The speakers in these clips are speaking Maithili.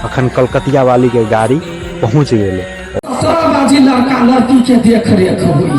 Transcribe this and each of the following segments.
अखन कलकतिया वाली के गाड़ी पहुंच गेलै। सब बाजी लड़का लड़की के देख रेख हुई,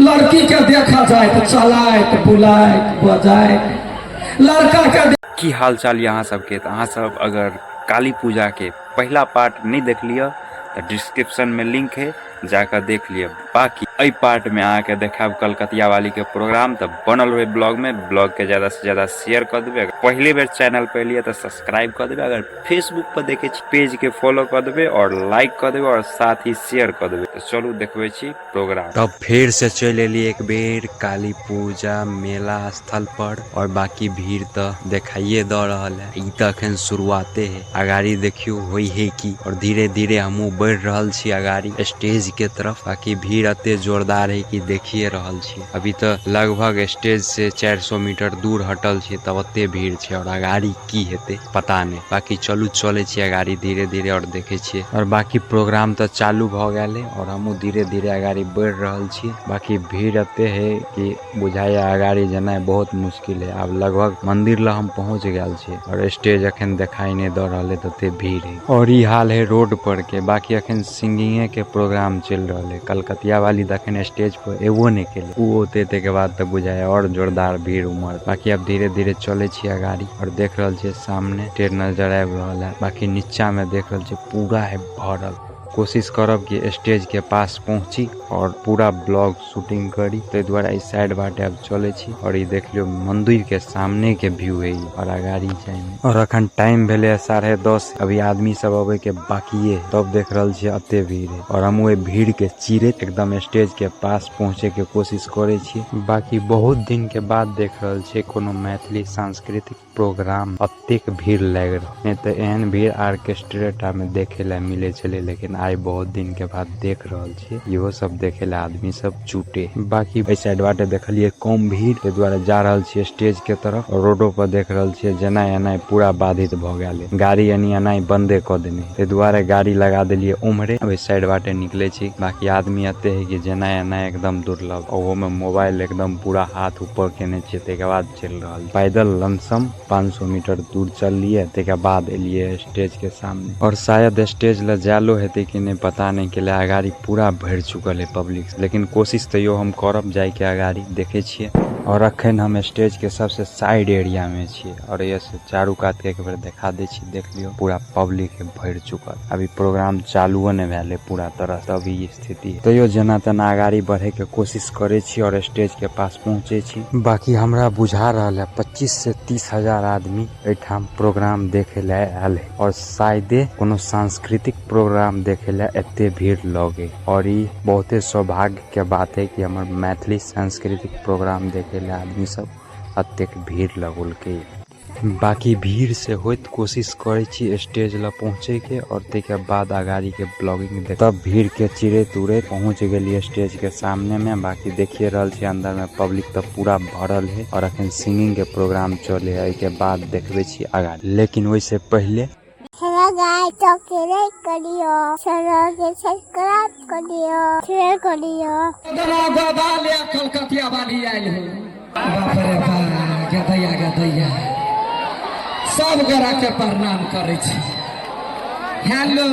लड़की के देखा जाए तो चलाइत बुलाइत बजाइत लड़का के। की हाल चाल यऽ अहाँ सबके? तऽ अहाँ सब अगर काली पूजा के पहिला पार्ट नहि देख लिअ तऽ डिस्क्रिप्शन में लिंक है, जाकऽ देख लिअ। बाकी एहि पार्ट में अहाँके देखायब कलकतिया वाली के प्रोग्राम, तऽ बनल रहे ब्लॉग में। ब्लॉग के ज्यादा से ज्यादा शेयर कऽ देबै। अगर पहले बेर चैनल पर एलियै तऽ सब्सक्राइब कऽ देबै। अगर फेसबुक पर देखे छी, पेज के फॉलो कऽ देबै और लाइक कऽ देबै और साथ ही शेयर कऽ देबै। तऽ चलू देखबै छी प्रोग्राम। तब फेर से चलि एलियै एक बेर काली पूजा मेला स्थल पर, और बाकी भीड़ तऽ देखाइए दऽ रहल है। ई तऽ अखन शुरुआते है, अगाड़ी देखियो होई है की। और धीरे धीरे हमहूँ बढ़ि रहल छी अगाड़ी स्टेज के तरफ। बाकी भीड़ एते जोरदार है कि देखिए रहल छी। अभी तऽ लगभग स्टेज से 400 मीटर दूर हटल छी तब एते भीड़ छै, और अगाड़ी की हेतै पता नहि। बाकी चलू चलै छी अगाड़ी धीरे धीरे और देखै छियै। और बाकी प्रोग्राम तऽ चालू भऽ गेल है और हमहूँ धीरे धीरे अगाड़ी बढ़ि रहल छी। बाकी भीड़ एते है कि बुझाइए अगाड़ी जेनाइ बहुत मुश्किल है। आब लगभग मंदिर लग हम पहुँच गेल छी और स्टेज अखन देखाई नहि दऽ रहल है, तते भीड़ है। और ई हाल है रोड पर के। बाकी अखन सिंगिंगे के प्रोग्राम चलि रहल है। कलकतिया वाली तऽ अखन स्टेज पर एबो नहि केलै, उ औते ताहिके बाद तऽ बुझाइए और जोरदार भीड़ उमड़। बाकी आब धीरे धीरे चलै छी अगाड़ी और देख रहल छियै सामने स्टेज नजर आबि रहल है। बाकी नीचा में देख रहल छियै पूरा है भरल। कोशिश करब कि स्टेज के पास पहुँची और पूरा ब्लॉग शूटिंग करी, ताहि दुआरे एहि साइड बाटे आब चलै छी। और ई देख लियौ मंदिर के सामने के व्यू है ई, और अगाड़ी जाय में। और अखन टाइम भेलै है 10:30, अभी आदमी सब अबै के बाकिए है, तब देख रहल छियै एते भीड़ है। और हम ओहि भीड़ के चीरैत एकदम स्टेज के पास पहुँचे के कोशिश करै छी। बाकी बहुत दिन के बाद देख रहल छियै कोनो मैथिली सांस्कृतिक प्रोग्राम अतेक भीड़ लागि रहल, नहि तऽ एहन भीड़ आर्केस्ट्रे टा में देखे ला मिले छलै, लेकिन आइ बहुत दिन के बाद देख रहल छियै इहो सब देखे ला आदमी सब जुटे। बाकी एहि साइड बाटे देखलियै कम भीड़, ताहि दुआरे जा रहल छियै स्टेज के तरफ। और रोडो पर देख रहल छियै जेनाइ एनाइ पूरा बाधित भऽ गेल है, गाड़ी एनी एनाइ बंदे कऽ देने, ताहि दुआरे गाड़ी लगा देलियै उम्हरे। ओहि साइड बाटे निकले छी। बाकी आदमी एते है कि जेनाइ एनाइ एकदम दुर्लभ, ओहो में मोबाइल एकदम पूरा हाथ ऊपर केने छियै, ताहिके बाद चलि रहल। पैदल लमसम 500 मीटर दूर चललियै, ताहिके बाद एलियै स्टेज के सामने। और शायद स्टेज लए जायलो हेतै कि नहि पता नहि, के लिए अगाड़ी पूरा भरि चुकल है पब्लिक, लेकिन कोशिश तैयो हम करब जायके अगाड़ी, देखै छियै। और अखन हम स्टेज के सबसे साइड एरिया में छियै और एहिसँ चारू कात के एक बेर देखा दै छी, देख लियौ पूरा पब्लिक है भरि चुकल। अभी प्रोग्राम चालुओ नहि भेल है पूरा तरह, तब ई स्थिति है। तैयो जेना तेना अगाड़ी बढ़े के कोशिश करै छी और स्टेज के पास पहुँचै छी। बाकी हमरा बुझा रहल है 25 से 30 हजार आदमी एहिठाम प्रोग्राम देखे ला आयल है और शायदे कोनो सांस्कृतिक प्रोग्राम देखे ला एते भीड़ लगे। और ई बहुते सौभाग्य के बात है कि हमर मैथिली सांस्कृतिक प्रोग्राम देखे ला आदमी सब अतेक भीड़ लगौलकै। बाकी भीड़ से होइत कोशिश करै छी स्टेज लग पहुँचे के और ताहिके बाद अगाड़ी के ब्लॉगिंग देख। तब भीड़ के चिरैत उड़ैत पहुँच गेलियै स्टेज के सामने में। बाकी देखिए रहल छी अंदर में पब्लिक तऽ पूरा भरल है और अखन सिंगिंग के प्रोग्राम चले है, एहिके बाद देखबै छी अगाड़ी। लेकिन ओहिसे पहिले हेलो गाइस, तो लाइक करियो, चैनल के सब्सक्राइब करियो, शेयर करियो। गोदना गोदा ले कलकतिया वाली आयल हो। बाप रे बाप, गदैया गदैया सब गोरा के प्रणाम करै छी। हेलो,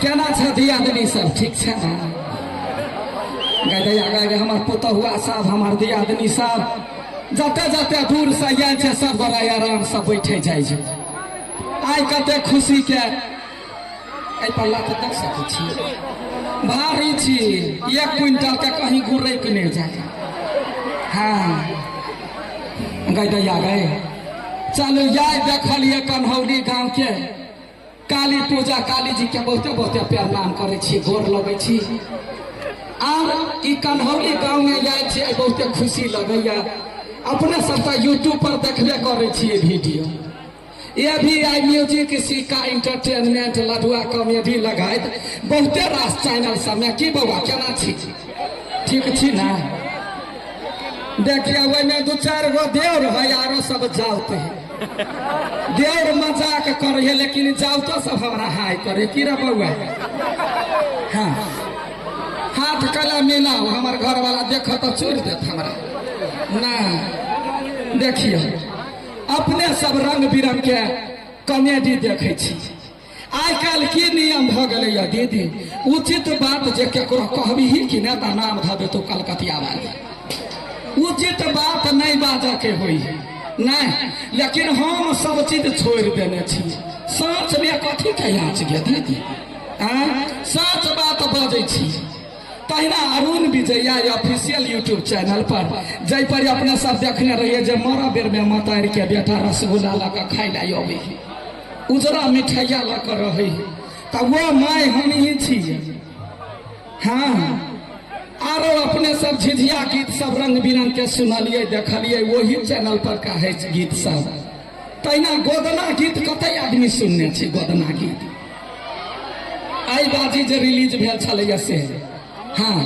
केना छै दियादनी सब, ठीक छै ने? गदैया गै हमर पुतहुआ सब, हमर दियादनी सब जते जते दूर से आयल छै सब गोरा आराम से बैठे जाइ छै। आइ कते खुशी के एहि पर लात दऽ सकै छी, भारी छी, 1 क्विंटल के कहीं गुरैक नहि जाय। हाँ गै दैया गै, चलू जाय देखलियै कन्हौली गाँव के काली पूजा। काली जी के बहुते बहुते प्रणाम करै छी, गोर लगै छी। आर ई कन्हौली गाँव में आयल छी, आइ बहुते खुशी लगैया। अपने सब तऽ यूट्यूब पर देखबे करै छियै वीडियो। ये भी आई म्यूजिक सिक्का इंटरटेनमेंट लडुआ कॉमेडी लगाइत बहुते रास चैनल सबमे। की बौआ केना छी, ठीक छी ने? देखिए ओहिमे 2-4 गो देवर है, आरो सब जाउत है। देवर मजाक करे है लेकिन जाउतो सब हमरा हाय करे। की रे बौआ, हाँ हाथ कला मिलाओ, हमर घर वाला देख तो चोर देत हमरा ना। देखियो अपने सब रंग बिरंग के कॉमेडी देखै छी। आइ काल्हि की नियम भऽ गेलैए दीदी, उचित बात जे केकरो कहबही कि नहि तऽ नाम धऽ देतौ कलकतिया वाली। उचित बात नहि बाजऽके होइ है नहि, लेकिन हम सब चीज छोड़ि देने छी। साँचमे कथीके आँच गे दीदी? आँय, साँच बात बजै छी। तहिना अरुण विजया ऑफिशियल यूट्यूब चैनल पर, जाहि पर अपने सब देखने रहिए जे मरऽ बेरमे मतारिके बेटा रसगुल्ला लऽ कऽ खाइ लए अबै है, उजरा मिठाइया लऽ कऽ रहै है, तऽ वो my हम ही छियै। हाँ, आरो अपने सब झिझिया गीत सब रंग बिरंग के सुनलिए देखलिए वही चैनल पर कहै गीत सब। तहिना गोदना गीत कते आदमी सुनने छी? गोदना गीत आई बाजी जे रिलीज भेल छलैया से। हाँ,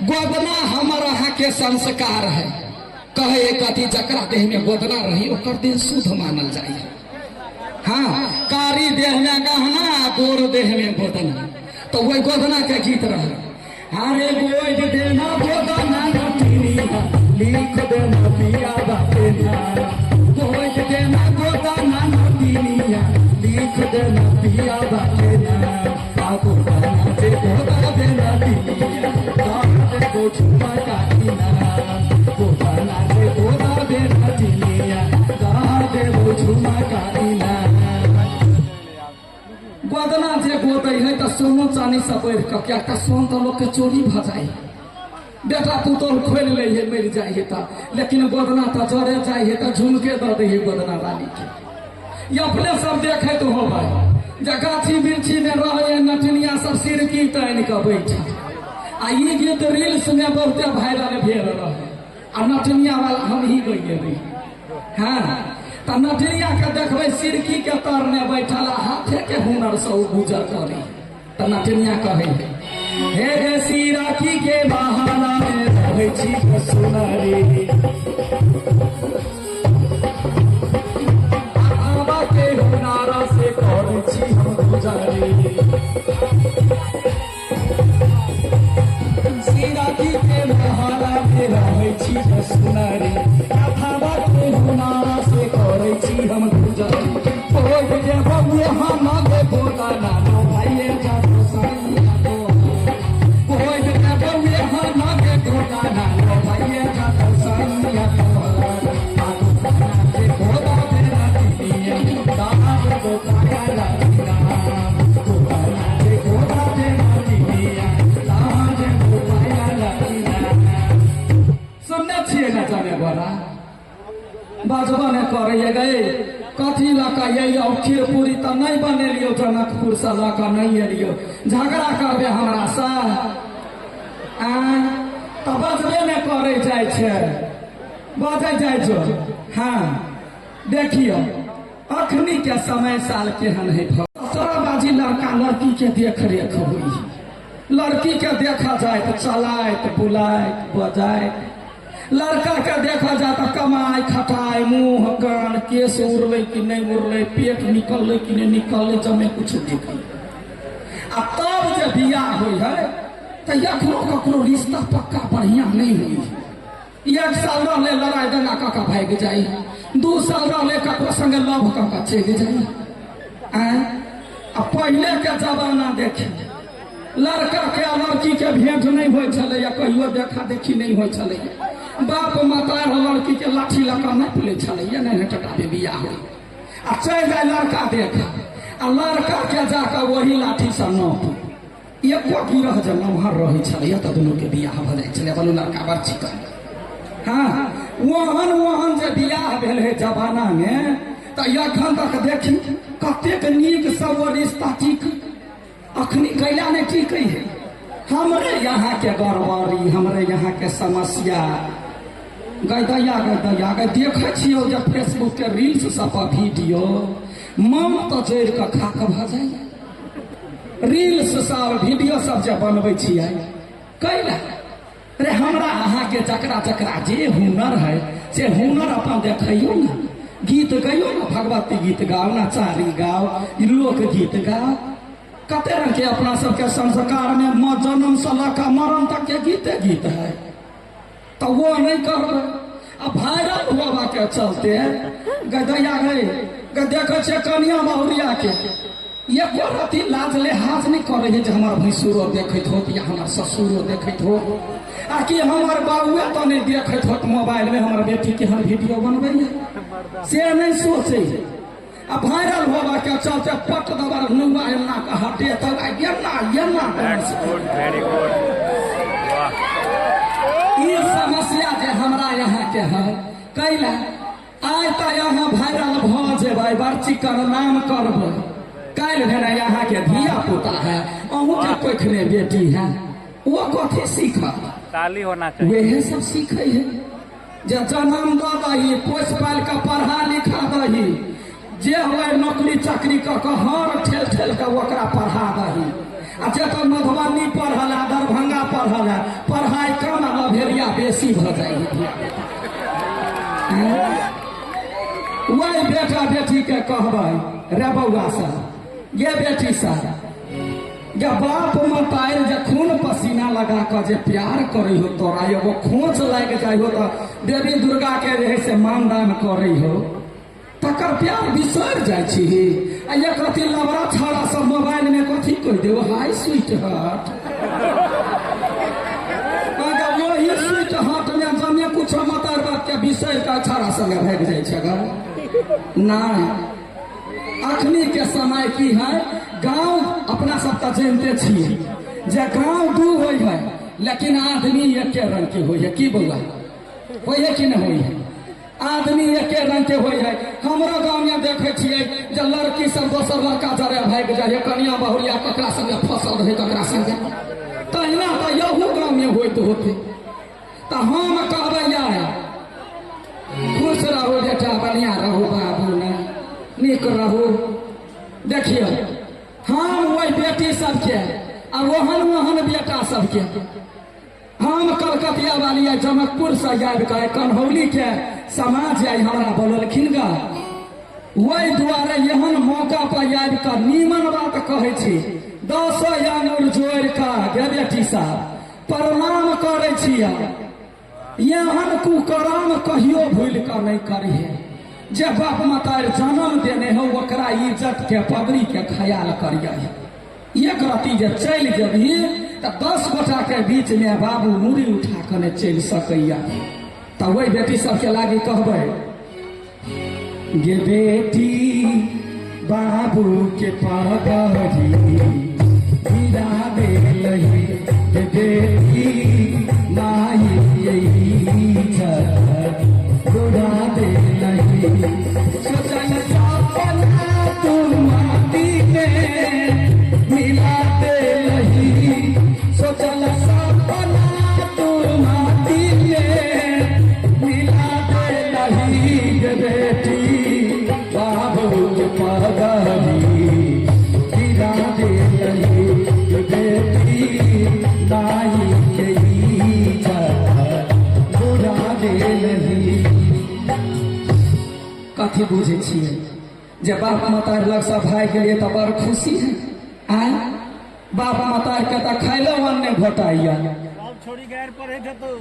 गोदना हमर अहाँके संस्कार है। कहे कथी, जकरा देह में गोदना रही ओकर देह शुद्ध मानल जाइ है। हाँ, कारी देह में गहना, गोर देह में गोदना, तो वही गोदना के गीत रहे। अरे गोद देना गोदना लिख देना पिया बाटे ना, गोद देना गोदना नटिनिया लिख देना पिया बाटे ना, आगो बना जे गोदा देना टिनिया दाद को छुपा काटिना, गोदना जे गोदा देना टिनिया दाद को छुपा काटिना। गोदना जे गोदै है तऽ सोनो चानी से बढ़ि कऽ, किएक तऽ सोन तऽ लोकके चोरी भऽ जाइ है, बेटा पुतोहु खोलि लै है मरि जाइ है तऽ, लेकिन गोदना तऽ जरे जाइ है तऽ झुमके दऽ दै है गोदना वाली के। ई अपने सब देखैत होबै जे गाछी वृक्षी में रहै है नटिनिया सब सिरकी तानि कऽ बैठल, आ ई गीत रील्स में बहुते वायरल भेल रहै, आ नटिनिया वाला हम ही गइले रही। हाँ, तऽ नटिनिया के देखबै सिरकी के तरने बैठल आ हाथे के हुनर से ओ गुजर करी, तऽ नटिनिया कहै हे गे सिरकी के बहाना में रहै छी सुनरी, आबा के हुनर से करै छी हम गुजरी, सिराकी के बहाना में रहै छी सुनरी, कथावा के हुनर से करै छी हम गुजरी, कोइ जे बबुए हम गे बोला नो भाइये जातो सैया तो, कोइ जे बबुए हम गे बोला नो भाइये जातो सैया तो, आगो जे बोला देना दिया दाद को पाया लागिना, बोला जे बोला देना दिया दाद को पाया लागिना। सुनने छियै ना जाने बड़ा बाजबो नहि करैए गए, कथी लऽ कऽ अइयौ? खीर पूरी तऽ नहि बनेलियौ, जनकपुरसँ लऽ कऽ नहि एलियौ, झगड़ा करबै हमरासँ? आँय, तऽ बजबे नहि करै जाइ छै, बजै जाइ छौ। हाँ देखियौ अखनी के समय साल केहन है, तोराबाजी लड़का लड़की के देख रेख होइ, लड़की के देखा जाए तऽ चलाइत बुलाइत बजाइत, लड़का के देखा जाए तऽ कमाइ खटाइ मुँह कान केश उड़लै कि नहि उड़लै, पेट निकललै कि नहि निकललै, जमे कुछ देखै। आ तब जे बियाह होइ है तऽ एखनो ककरो रिश्ता पक्का बढ़िया नहि होइ है। एक साल रहले लड़ाइ दंगा कऽ कऽ भागि जाइ, 2 साल रहले ककरो संगे लव कऽ कऽ चलि जाइ। आँय, आ पहिले के जमाना देखी लड़का के आ लड़की के भेंट नहि होइ छलैया, कहियो देखा देखी नहि होइ छलैया, बाप माता लड़की के लाठी लऽ कऽ नापि लै छलैया, नहि टका बे बियाह होइ, आ चलि जाइ लड़का देख, आ लड़का के जाकऽ वही लाठी से नाप, एको गिरह जे नमहर रहै छलैया तऽ दुनू के बियाह भऽ जाइ छलैया, बोलू लड़का बड़ चिकन। हाँ, ओहन ओहन जे बियाह भेल है जमाना में तऽ एखन तक देखी कतेक नीक सब ओ रिश्ता टिक, अखनी कैला नहि टिकै है। हमरे यहाँ के गड़बड़ी, हमरे यहाँ के समस्या गैदैया गैदैया गै, देखै छियौ जे फेसबुक के रील्स सब पर वीडियो मन तऽ जरि कऽ खा कऽ भऽ जाइए। रील्स सब वीडियो सब जे बनबै छियै कैला रे? हमरा अहाँके जकरा जकरा जे हुनर है से हुनर अपन देखैयौ ने, गीत गैयौ ने, भगवती गीत गाओ, नचारी गाओ, लोक गीत गाओ, कते रंग के अपना सबके संस्कार में जन्म से लऽ कऽ मरण तक के गीते गीत है, तऽ वो नहि करबै। आ वायरल होवा के चलते गदैया गई देखै छियै कनिया बहुरिया के एको रति लाज लिहाज नहि करै है जे हमर भैंसुरो देखैत होत या हमर ससुरो देखैत हो आ कि हमर बाबुए तऽ नहि देखैत होत मोबाइल में हमर बेटी केहन वीडियो बनबैया, से नहि सोचै है। आ वायरल होबा के चलते पट दबर नुआ एना के हटेतौ आ एना एना। वेरी गुड, वाह। ई समस्या जे हमरा यहाँ के है कैला आइ तऽ यहाँ वायरल भऽ जेबै, बड़ चिकन नाम करबै, काल्हि भेने यहाँ के धिया पुता है, अहूँ के कोखने बेटी है, ओ कथी सीखत? ताली होना चाहिए। वह सब सीखे है जे जन्म दऽ दही, पोसि पालि कऽ पढ़ा लिखा दही, जे हुए नौकरी चाकरी कऽ कऽ हर ठेल ठेल कऽ ओकरा पढ़ा दही। आ जे तऽ मधुबनी पढ़ल है, दरभंगा पढ़ल है, पढ़ाइ कम आ लभेरिया बेसी भऽ जाइ है धिया पुता। वही बेटा बेटी के कहबै, रे बौआ सब, गे बेटी सब, गे बाप मतारि जे खून पसीना लगा कऽ जे प्यार करै हो तोरा, एगो खोंच लागि जाइ हो तऽ देवी दुर्गा के जे है से मानदान करै हो, तकर प्यार बिसरि जाइ छी। आ एक रति लबड़ा छाड़ा सब मोबाइल में कथी कहि देब, हाय स्वीट हार्ट, वही स्वीट हार्ट में जमे कुछो मतार बाप के बिसरि कऽ छाड़ा संगे भागि जाइ छै। नहि, अखनी के समय की है, गांव अपना सब तऽ जानते छियै जे गांव दू होइ है लेकिन आदमी एके रंग के होइ है। की बौआ होइ है कि नहि होइ है? आदमी एके रंग के होइ है। हमरो गाँव में देखे छियै जे लड़की सब दोसर लड़का जरे भागि जाइ है, कनिया बहुरिया ककरा संगे फसल रहै ककरा संगे, तहिना तऽ यहू गाँव में होइत होते। तऽ हम कहबै यार खुश रहू बेटा, बढ़िया रहू बाबू, ने नीक रहू। देखियौ हम ओहि बेटी सबके आ ओहन ओहन बेटा सबके हम कलकतिया वाली आइ जनकपुर से आबि कऽ कन्हौली के समाज आइ हमरा बोललखिन गा, ओहि दुआरे एहन मौका पर आबि कऽ नीमन बात कहै छी। 10 आंगुर जोड़ि कऽ गे बेटी साहब प्रणाम करै छियै, एहन कुकर्म कहियो भूलि कऽ नहि करिहे। जे बाप मतारि जन्म देने हो ओकरा इज्जत के पगड़ी के ख्याल करिए। एक रति जे चलि जेबही तऽ 10 गोटा के बीच में बाबू मुड़ी उठा कऽ नहि चलि सकैया। तऽ ओहि बेटी सबके लागी कहबै, गे बेटी बाबू के पगड़ी गिरा देलही, गे बेटी माई इज्जत उड़ा देलही। सोचल सपना तू माटी में मिला देलही, सोचल सपना तू माटी में मिला देलही, गे बेटी बाबू के पगड़ी गिरा देलही, गे बेटी माई के इज्जत उड़ा देलही। कथी बुझै छियै जे बाप मतारि लगसँ भागि गेलियै तऽ बड़ खुशी है? आँय, बाप मतारि के तऽ खाइलो अन्न नहि घोटाइया,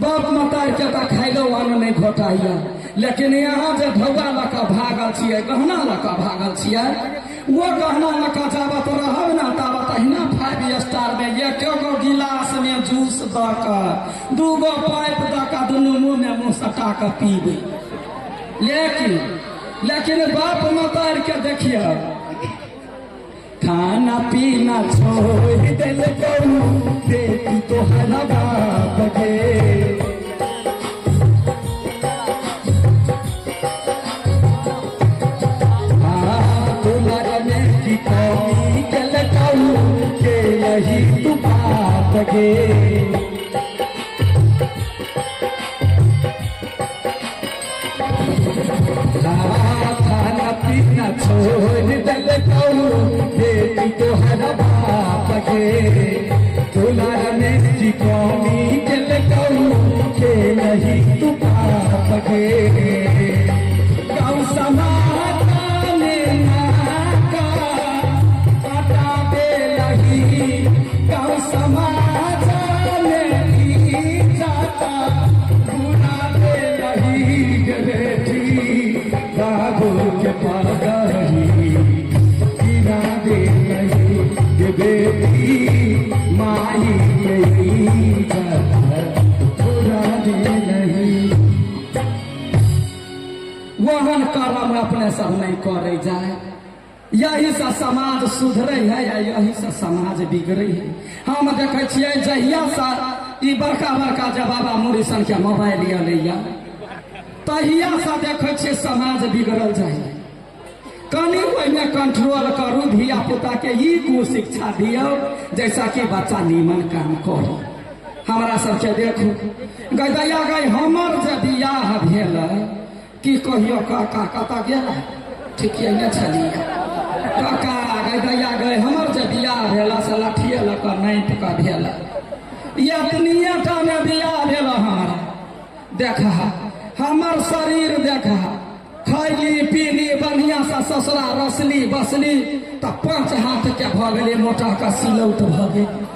बाप मतारि के तऽ खाइलो अन्न नहि घोटाइया, लेकिन यहाँ जे ढौआ लऽ कऽ भागल छियै, गहना लऽ कऽ भागल छियै, ओ गहना लऽ कऽ जाबत रहब ने ताबत अहिना 5 स्टार में एक गो गिलास में जूस दऽ कऽ 2 गो पाइप दऽ कऽ दुनू मुँह में मुँह सटा कऽ पीबै। लेकिन लेकिन बाप मतारि के देखिए खाना पीना छोड़ देलकौ बेटी तोहरा बाप गे, दुलार में की कमी केलकौ के यही तू बाप गे। खाना पीना छोड़ देलकौ बेटी तोहरा बाप गे, दुलार में की कमी केलकौ के नहीं तू बाप गे। गाँव समाज में नाका पटा देलही, गाँव समाज में इज्जत बुरा देलही, गे बेटी बाबू के पगड़ी करै जाय। यही से समाज सुधरे है या यही से समाज बिगड़े है। हम देखै छियै जहिया से ई बड़का बड़का जे बाबा मुरीसन के मोबाइल अलैया तहिया से देखै छियै समाज बिगड़ल जाइ है। कनि ओहिमे कंट्रोल करू, धिया पुता के ई कुशिक्षा दियौ जैसा कि बच्चा नीमन काम करू। हमरा सबके देखू गैया गई हमर जे बियाह भेल की कहियो काका कतऽ गेल ठीक ने छलियै काका गैया गई हमर जे बियाह भेल से लाठिए लऽ कऽ नापि कऽ भेल, एतनिए टा मे बियाह भेल हमरा। देखा हमर शरीर देखा, खैली पीली बढ़िया से ससुरा रसली बसली तऽ 5 हाथ के भऽ गेलै, मोटा के सिलौट भऽ गेल।